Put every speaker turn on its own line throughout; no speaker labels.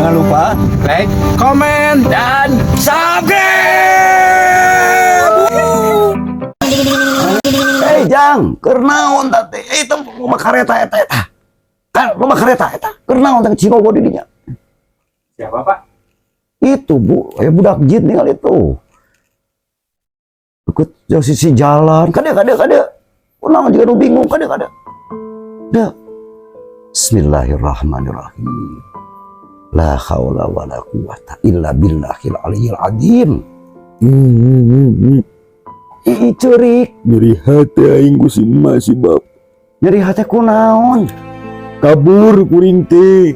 Jangan lupa like,
komen,
dan subscribe.
Eh, Jang, keur naon tah teh? Eh, itu loba kareta eta eta. Kan loba kareta eta. Keur naon teh cigogo di dinya?
Siapa, Pak?
Itu, Bu, ya budak jin tinggal itu. Deket jauh sisi jalan. Kade kade kade. Kunaon juga nu bingung, kade kade. Dah. Bismillahirrahmanirrahim. La haula wala quwata illa billahil aliyyil azim. Ih, ceurik.
Nyeri hati aing ku si emak, si bap.
Nyeri hati kunaon?
Kabur kuring teh.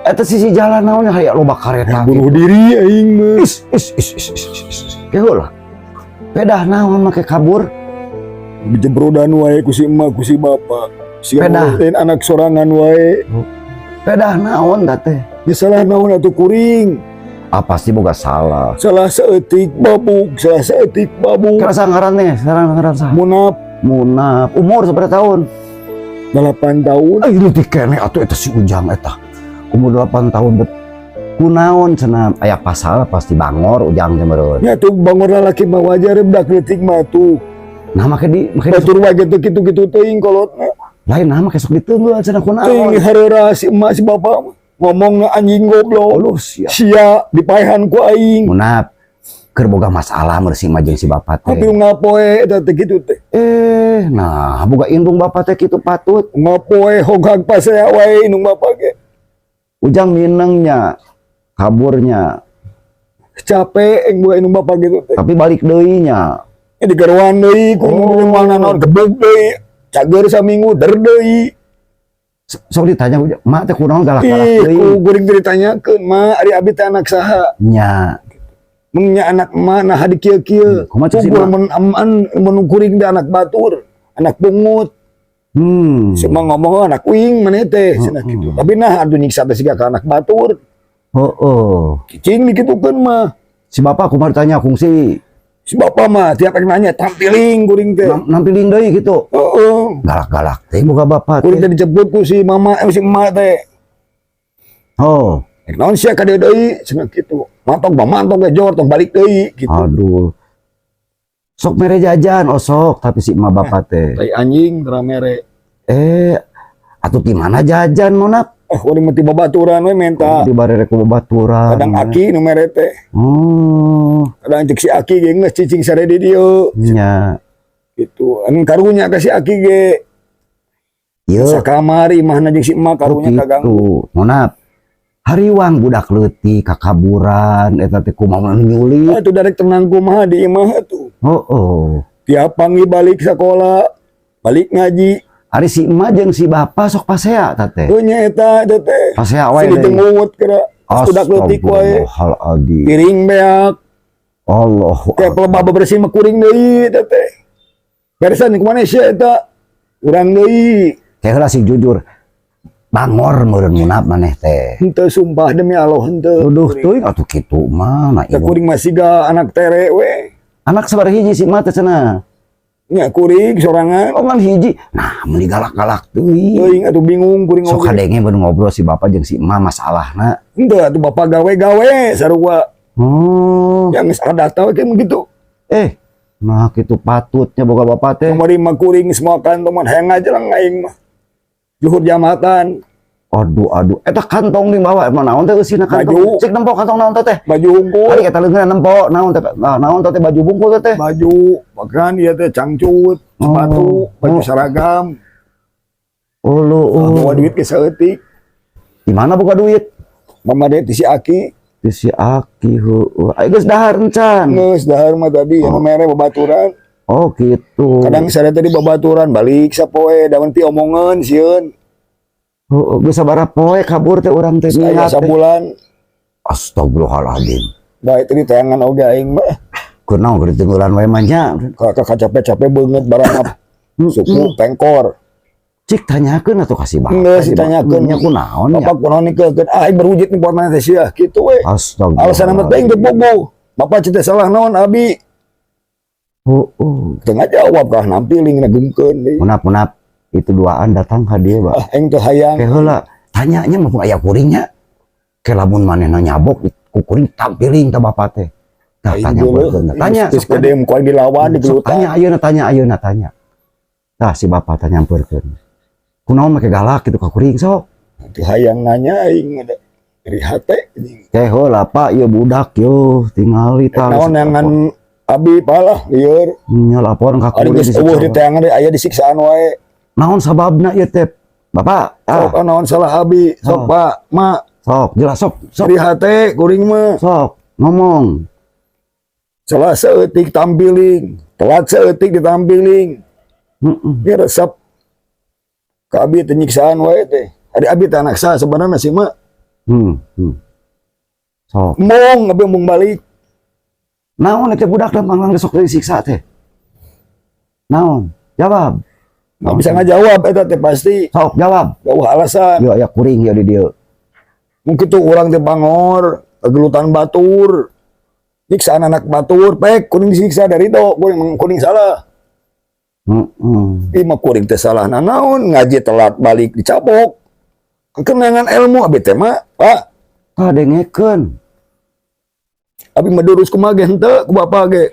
Eta sisi jalan naon aya loba kareta?
Bunuh diri aing mah.
Is is is is is is, is. Keheula. Pedah naon make kabur?
Dijebrodan wae ku si emak, ku si bapak. Si
Pedah.
lain anak sorangan wae.
Pedah naon da teh?
Ya salah naon atuh kuring?
Ah, pasti boga salah.
Salah saeutik babuk, salah saeutik babuk.
Kira ngaran nih, sekarang ngaran saha?
Munap.
Munap. Umur seberapa tahun?
8 tahun.
Eh, leutik keneh atuh eta si Ujang eta. Umur 8 tahun bet. Kunaon cenah aya pasal, pasti bangor Ujang teh meureun.
Ya tuh bangor lalaki mah wajar, budak leutik mah tuh.
Nah, make di make di,
Batur wae gitu kitu-kitu teuing kolotna.
Lain, nah make sok diteunggeul cenah kunaon?
Teuing hareura si emak si bapak mah. Ngomongna anjing goblok.
Oh, siap.
Sia dipaehan ku aing.
Munap keur boga masalah meureun si emak jeung si bapak teh.
Tapi ngapoe eta teh kitu teh.
Eh, nah, boga indung bapak teh kitu patut.
Ngapoe hoghag pasea wae indung bapak ge.
Ujang minengnya, kaburnya.
Capek aing boga indung bapak gitu teh.
Tapi balik deui nya.
Eh, digaruan deui ku
Oh.
oh. Mana naon gebug deui. Cager saminggu der deui.
Sok ditanya Ujang, mak teh kunaon galak-galak
Ih,
deui?
ku kuring teh ditanyakeun, "Ma, ari abi teh anak saha?"
Nya.
Mun nya anak emak nah di kieu-kieu.
Kumaha cek si
Pukul
emak?
mun aman mun kuring teh anak batur, anak pungut. Si emak ngomong, "Oh, anak uing maneh teh," cenah kitu. Tapi nah atuh nyiksa teh siga ka anak batur.
Oh.
Cicing dikitukeun mah.
Si bapak kumaha ditanya kungsi?
Si bapak mah tiap yang nanya tampiling kuring teh.
Nampiling deui gitu.
Heeh.
Galak-galak teh boga bapak
Kuring
teh.
teh dijemput ku si mama eh si emak teh.
Oh,
"Rek naon sia ka dieu deui?" cenah kitu. "Mantok mah mantok ge jor, tong balik deui," gitu.
Aduh. Sok mere jajan, oh sok, tapi si emak bapak teh.
Tai anjing tara mere.
Eh, atuh di mana jajan, Monap?
Eh, kuring mah ti babaturan we menta.
Di barere ku babaturan.
Kadang aki nu mere teh.
Oh,
Kadang cek si aki ge geus cicing sare di dieu.
Nya.
Gitu. Anu karunya ka si aki ge.
Ieu
Sakamar imahna jeung si emak,
oh,
karunya kaganggu.
gitu. Monap. Hariwang budak leutik kakaburan eta teh kumaha nu nyulik.
Ah, itu darek tenang kumaha di imah tuh.
Oh.
Tiap pangi balik sekolah, balik ngaji,
Ari si emak jeung si bapak sok pasea ta teh?
Heuh nya eta teh teh.
Pasea wae
Si
deui.
ditengut kira. Budak leutik wae.
Astagfirullahaladzim.
Piring beak,
Allahu
kayak pelebah bebersih mah kuring deui eta teh. Beresan kumaha sia eta? Urang deui.
Kayak heula sing jujur. Bangor meureun Munap maneh teh.
Henteu, sumpah demi Allah henteu.
Duduh teuing atuh kitu mah nah
Da
ieu.
kuring mah siga anak tere we.
Anak sabaraha hiji si emak teh cenah?
Nya kuring sorangan.
Oh, ngan hiji. Nah, meuni galak-galak teuing.
Teuing atuh bingung kuring
Sok
oge.
kadenge beun ngobrol si bapak jeung si emak masalahna.
Henteu atuh, bapak gawe-gawe sarua.
Oh.
Yang geus ada we kayak begitu.
Eh, nah kitu patutnya boga bapak teh.
Kamari mah kuring semua kantong mah hayang ngajelang aing mah. Juhur jamatan.
Aduh, aduh. Eta kantong di bawah emang naon teh eusina kantong?
Baju.
Cek nempo kantong naon teh teh?
Baju hungkul.
Ari eta leungeun nempo naon teh? Nah, naon teh baju bungkul teh teh?
Baju bahkan ieu teh cangcut, sepatu, baju seragam.
Oh, lu, oh.
Bawa duit ke saeutik.
Di mana buka duit?
Mama deh ti si Aki.
Di si Aki heueuh. Ayo geus dahar encan?
Geus dahar mah tadi anu mere babaturan.
Oh, gitu.
Kadang saya tadi babaturan balik sapoe da ti omongan sieun.
Heeh, geus sabaraha poe kabur teh urang teh
Saya
niat teh?
sabulan.
Astagfirullahaladzim.
Baik tadi tayangan oge aing mah.
Kunaon keur ditunggulan wae mah nya.
Kakak capek-capek banget barang suku pengkor.
Cik tanyakeun atuh ka si bapak.
Geus ditanyakeun.
Nya kunaon nya?
Bapak kunaon nikeun? Ah, aing berwujud nih buat mana teh sia kitu we.
Astagfirullah.
Alasan amat teuing teu bobo. Bapak cita salah naon abi?
Oh.
Teu ngajawab kah nampiling ngagumkeun deui.
Munap, Munap. Itu duaan datang ka dieu, Pak.
Ah, aing teu hayang.
Kayak heula tanyanya mumpung aya kuringnya. Ke lamun manehna nyabok ku kuring tampiling tah bapak teh. Tah, tanya betul. Tanya,
Geus
sok
gede ku aing dilawan
Sok
digelutan.
tanya ayeuna, tanya ayeuna, tanya. Tah, si bapak tanya nyamperkeun. Kunaon make galak gitu ka kuring, sok?
Teu hayang nanya aing ada dari hate anjing.
Teh heula, Pak, ieu budak yo tingali tah.
Naon neangan abi palah lieur.
Nya laporan ka
Ari
kuring
geus euweuh
disiksa.
di teangan aya disiksaan wae.
Naon sababna ieu teh? Bapak, ah,
Sok naon salah abi? Sok
Oh.
Pak, Ma.
Sok jelas, sok, sok.
Dari hate kuring mah.
Sok ngomong.
Salah saeutik tampiling, telat saeutik ditampiling. Dia resep. Ka abi teh nyiksaan wae teh. Ari abi teh anak saha sebenarnya sih, mah?
Sok.
Embung, abi embung balik.
Naon eta budak da manglang sok disiksa teh? Naon? Jawab.
Nggak bisa ngajawab eta teh pasti.
Sok jawab.
Jauh alasan.
Yo aya kuring yo di dieu.
Mungkin tuh orang teh bangor, kegelutan batur. Nyiksaan anak batur, pek kuring disiksa dari itu, kuring kuring salah. Ih mah kuring teh salah naon, ngaji telat balik dicabok. Kenangan ilmu abi teh mah, Pak.
Tah, dengekeun.
Abi mah durus kumaha ge henteu ku bapak ge.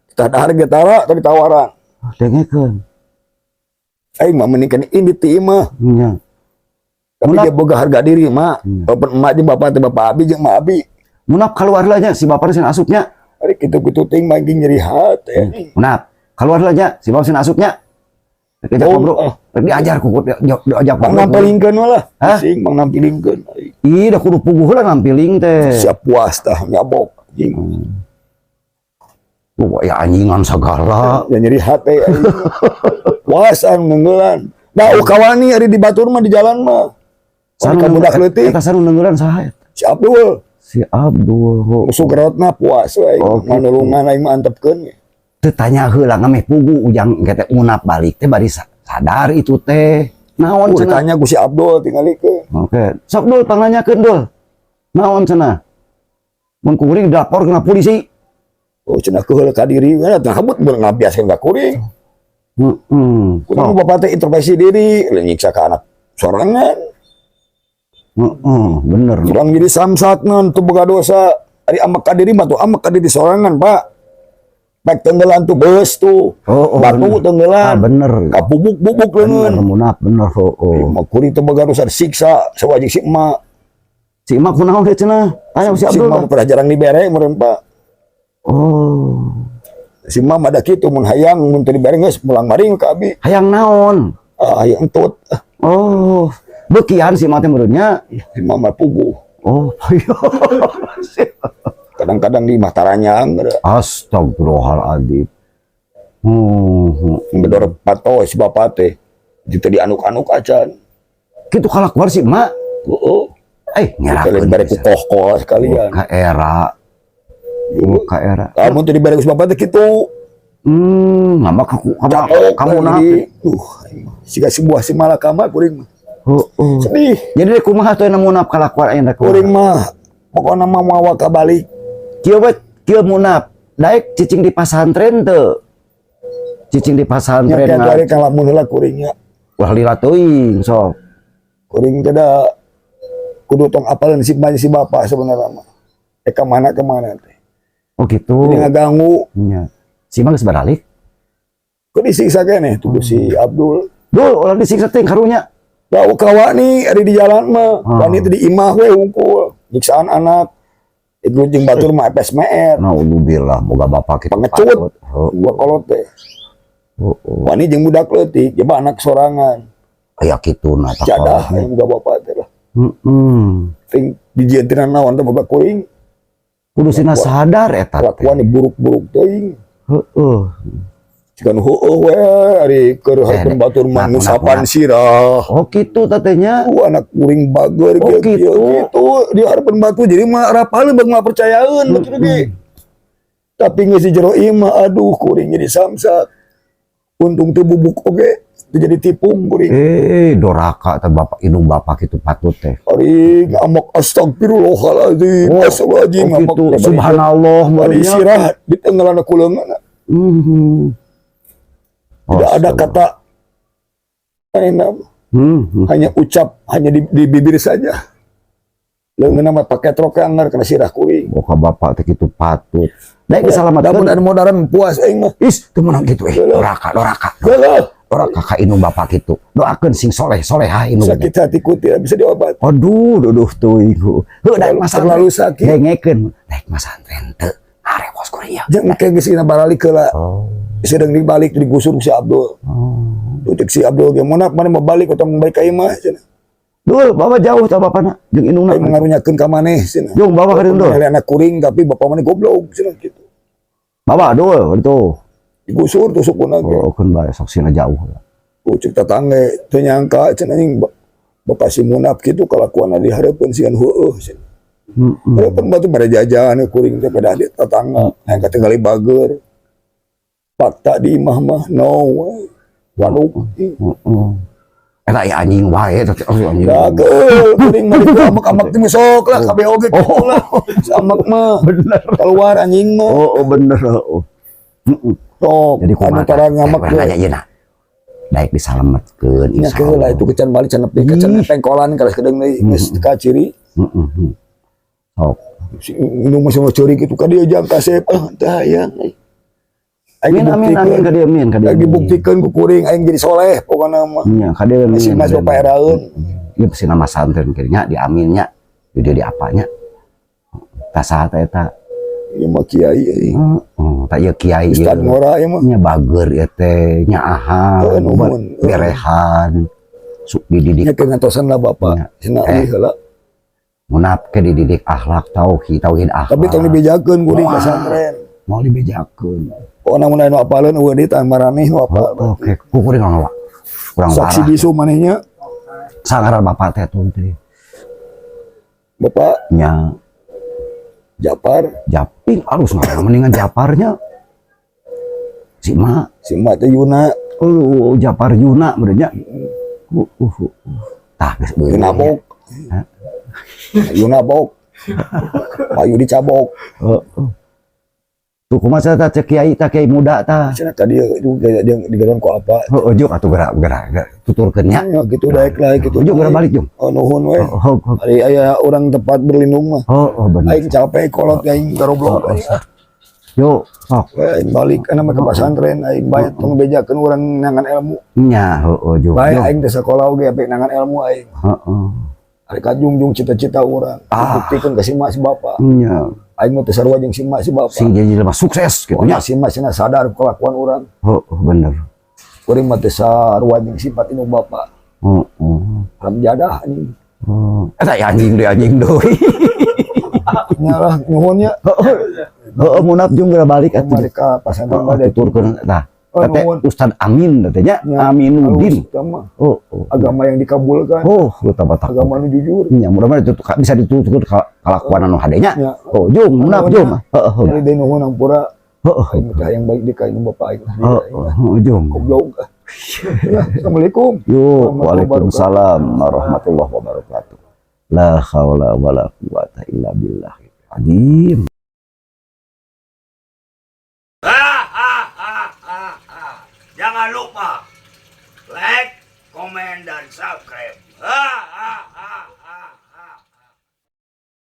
Kita dahar ge tara tadi tawaran.
Dengekeun.
Aing mah mendingkan ini ti imah.
Nya.
Tapi
Munaf.
dia boga harga diri mah. Walaupun emak jeung bapak teh bapak abi jeung emak abi.
Munaf keluar lah nya si bapak sing asupnya.
Ari kitu-kitu ting mah nyeri hate.
Munaf keluar lah nya si bapak sing asupnya. Rek diajak
Oh,
ngobrol.
ah.
Rek diajar ku diajak
Bang
ngobrol.
nampilingkeun lah.
Hah?
Sing bang nampilingkeun.
Ih, dah kudu puguh lah nampiling teh.
Siap puas tah nyabok anjing.
Wah, ya anjingan segala.
Ya nyeri hate anjing. Puas anu nenggelan. Nah, kawani ari di batur mah di jalan mah. Sanu ka budak leutik.
Eta sanu nenggelan saha eta?
Si Abdul.
Si Abdul. Oh.
Musuh gerotna puas we.
Oh, gitu.
Manulungan aing mah antepkeun.
Teu tanya heula ngameh pugu ujang engke teh Munaf balik teh bari sadar itu teh. Naon cenah?
Tanya ku si Abdul tingalikeun.
Oke. Sok Dul pangnanyakeun, Dul. Naon cenah? Mun kuring dilapor kena polisi.
Oh, cenah keheul ka diri, kan tah kabut mun ngabiaskeun ka kuring.
Heeh.
Kuring bapak teh introspeksi diri, lain nyiksa ka anak sorangan.
Heeh, bener.
Urang jadi samsat ngan teu boga dosa. Ari ambek ka diri mah tuh ambek ka diri sorangan, Pak. Pek tenggelan tuh beus tuh.
Oh,
Batu
bener.
tenggelan.
Ah, bener.
Kapubuk-bubuk
Bener,
leungeun.
Munaf, bener. Oh.
Mah kuring teu boga dosa disiksa sawajik si emak.
Si emak kunaon teh cenah? Tanya si
Si
Abdul.
emak pernah jarang dibere meureun, Pak.
Oh.
Si emak mah da kitu mun hayang mun teu dibere geus mulang maring ka abi.
Hayang naon?
Ah, hayang entut.
Oh, bekian si emak teh meureunnya.
Si emak mah puguh.
Oh, iya.
Kadang-kadang di mah taranyang
Astagfirullahaladzim.
Bedor pato si bapak teh. Jadi dianuk-anuk acan.
Kitu kalakuan si emak.
Heeh.
Eh,
Kalian
ngerakeun.
bare ku koh-koh sekalian.
Ka era. Ka era.
Kamu tuh dibere ku si bapak teh kitu.
Ngambak kamu kamu
Capok
kamu
kan
nah.
jadi, siga sebuah si malakama kuring mah.
Heeh.
Sedih.
Jadi deh kumaha tuh Munaf kalakuan aya rek
Kuring mah pokokna mah mawa kabalik.
Kieu we, kieu Munaf. Daek cicing di pasantren teu? Cicing di pasantren.
Nya kieu ari kang lamun heula kuringnya.
Wah, lila teuing sok.
Kuring teh da kudu tong apaleun si si bapak sebenarnya mah. Eh, kemana kemana teh.
Oh, gitu.
Jadi ngaganggu.
Nya. Si mah geus baralik.
Kok disiksa keneh tuh si Abdul.
Dul, ulah disiksa teh karunya.
Bau kawani ari di jalan mah.
Ah.
Wani teh di imah we hungkul. Nyiksaan anak. Itu jeung batur mah FSMR.
Naudzubillah, boga bapak kitu.
Pengecut.
Patut. Heeh.
Gua kolot teh.
Heeh.
Wani jeung budak leutik, coba anak sorangan.
Aya kitu na tah.
Jadah yang boga bapak teh lah.
Heeh.
Ting dijieun tina naon teh bapak kuring.
Kudu sina sadar eta teh.
Kelakuan buruk-buruk teuing.
Heeh.
Jika nu heueuh we ari keur hareupeun batur mah
nah,
ngusapan
nah.
sirah.
Oh, kitu tetehnya.
Anak kuring bager
Oh,
kieu
gitu.
kieu gitu. Di hareupeun batur jadi mah rapaleun bang mah percayaeun batur ge. Tapi geus di jero imah aduh kuring jadi samsat. Untung teu bubuk oge teu jadi tipung kuring.
Eh, doraka teh bapak indung bapak kitu patut teh.
Ari ngamuk astagfirullahaladzim,
Oh,
astagfirullahaladzim,
oh,
ngamuk.
gitu. Subhanallah
Ari
meureunnya.
sirah di tenggelan ku leungeun. Tidak ada kata enak, hanya ucap, hanya di bibir saja. Leungeunna mah pake trok anger kana sirah kuring.
Oh, ka bapak teh kitu patut. Daek
Lamun
disalametkeun.
anu modaran puas aing mah.
Is, teu meunang kitu eh. Doraka, doraka.
Heuh,
Doraka ka indung bapak kitu. Doakeun sing soleh, solehah indung.
Sakit hatiku tidak bisa diobati.
Aduh, duduh teuing. Heuh, daek masantren.
Terlalu sakit.
Dengekeun, daek masantren teu. Harewos kuring ya.
Jangan kayak geus dina baralik heula.
Oh.
Sedang dibalik digusur ku si Abdul.
Oh.
Tuh cek si Abdul ge, "Munaf, mana mau balik atau mau balik ka imah?" cenah.
Dul, bawa jauh tah bapana jeung indungna.
Aing mengarunyakeun ka maneh cenah.
Jung, bawa ka dieu, Dul.
Ningali anak kuring tapi bapak maneh goblok cenah gitu.
Bawa, Dul, itu.
Digusur tuh sukuna ge.
Oh, keun bae sok sina jauh.
Oh, cek tetangga teu nyangka cenah anjing bapak si Munaf kitu kalakuanna di hareupeun sieun heueuh cenah. Hareupeun batu pada jajan kuring teh pada di tetangga yang katinggali bager. Fakta di imah mah no we. Waduh.
Heeh. Eta ya anjing wae eta teh, oh, anjing.
Gagal, kuring mah diku amak-amak teh sok lah kabeh oge kitu lah. Amak mah
Bener.
Keluar anjing mah.
Oh, bener. Oh. Heeh.
Sok,
Jadi
anu
kumaha?
tara ngamak
Teh, nanya ieu na. Daek disalametkeun.
Nya keheula itu kecan balik can nepi ka can pengkolan kalah kedeung deui geus kaciri.
Heeh. Sok.
Si indung mah sama curi gitu ka dieu jang kasep ah teh hayang. Aing
Amin, amin, amin ka dieu, amin ka dieu.
Aing dibuktikan ku kuring aing jadi soleh pokona mah.
Nya ka dieu, amin.
Si Mas
ka dieu.
Bapak eraeun.
Ieu pasti nama santren kieu nya diaminnya. Di dieu di apanya. Tah saha teh eta?
Ieu mah kiai euy.
Heeh, tah ieu kiai ieu.
Ustad ngora ieu mah.
Nya bager ieu teh, nyaahan,
Heuh, nuhun.
Berehan. Sok dididik
Nya keur ngantosan lah bapak.
Nya.
Cenah
Eh.
euy heula.
Munaf ke dididik akhlak tauhid, tauhid akhlak.
Tapi tong dibejakeun kuring
Wah.
ka santren.
Mau dibejakeun.
Pokona mun aya nu apaleun eueuh deui tah maraneh nu apal.
Oh, oke, ku kuring urang kurang
Saksi
parah.
bisu manehnya.
Sangaran bapak teh tuh teh.
Bapak
Nya.
Japar.
Japing alus ngaran mendingan Japarnya. Si Ma,
si Ma teh Yuna.
Oh, Japar Yuna meureun nya. Tah geus beunang.
Yuna bok.
Hah?
Yuna bok. Payu dicabok.
Heeh. Tuh kumaha tah cek kiai tah, kiai muda tah.
Cenah ka dieu itu dia digeron ku apa?
Heeh, juk atuh gerak gerak gerak tuturkeun nya.
Ya gitu daek lah gitu.
Juk geura balik, Jung.
Oh, nuhun we.
Oh, oh,
Ari aya urang tempat berlindung mah.
Oh, bener.
Aing capek kolot aing garoblok aing.
Yuk, sok.
We, aing balik kana mah ke pesantren aing bae tong bejakeun urang nangan ilmu.
Nya, heeh, juk.
Bae
Jung.
aing teh sakola oge apik nangan ilmu aing. Ari kajungjung cita-cita urang.
Ah.
Buktikeun ka si mak si bapak.
Nya,
Aing mah teu sarua jeung si mak si bapak.
sing jadi jelema sukses gitu
Pokona
nya.
si mak cenah sadar kelakuan urang.
Heeh, bener.
Kuring mah teu sarua jeung sifat indung bapak.
Heeh.
Haram jadah anjing.
Oh. Eta ya anjing deui, anjing deui.
Nya lah nuhun nya.
Heeh, munaf jeung geura balik atuh.
Balik ka pasantren
Heeh,
bade.
tuturkeun tah.
Oh,
Teh
nuhun.
Ustad Amin teh nya,
Nya,
Aminuddin.
halus, sama.
Oh.
Agama yang dikabulkan.
Oh, lu tambah takut.
Agama nu jujur.
Nya, mudah-mudahan itu bisa dituturkeun kalakuan anu hade nya.
Nya.
Oh, jung, munaf
Nuhun,
jung.
nya.
Heeh.
Dari deui nuhun ampura.
Heeh.
Aing teh yang baik di ka indung bapak aing.
Heeh, jung.
Goblok. Ya, Assalamualaikum.
Yuk,
Warahmatullahi
waalaikumsalam warahmatullahi wabarakatuh. La haula wala quwata illa billah. Adim.
Jangan lupa like, komen, dan subscribe.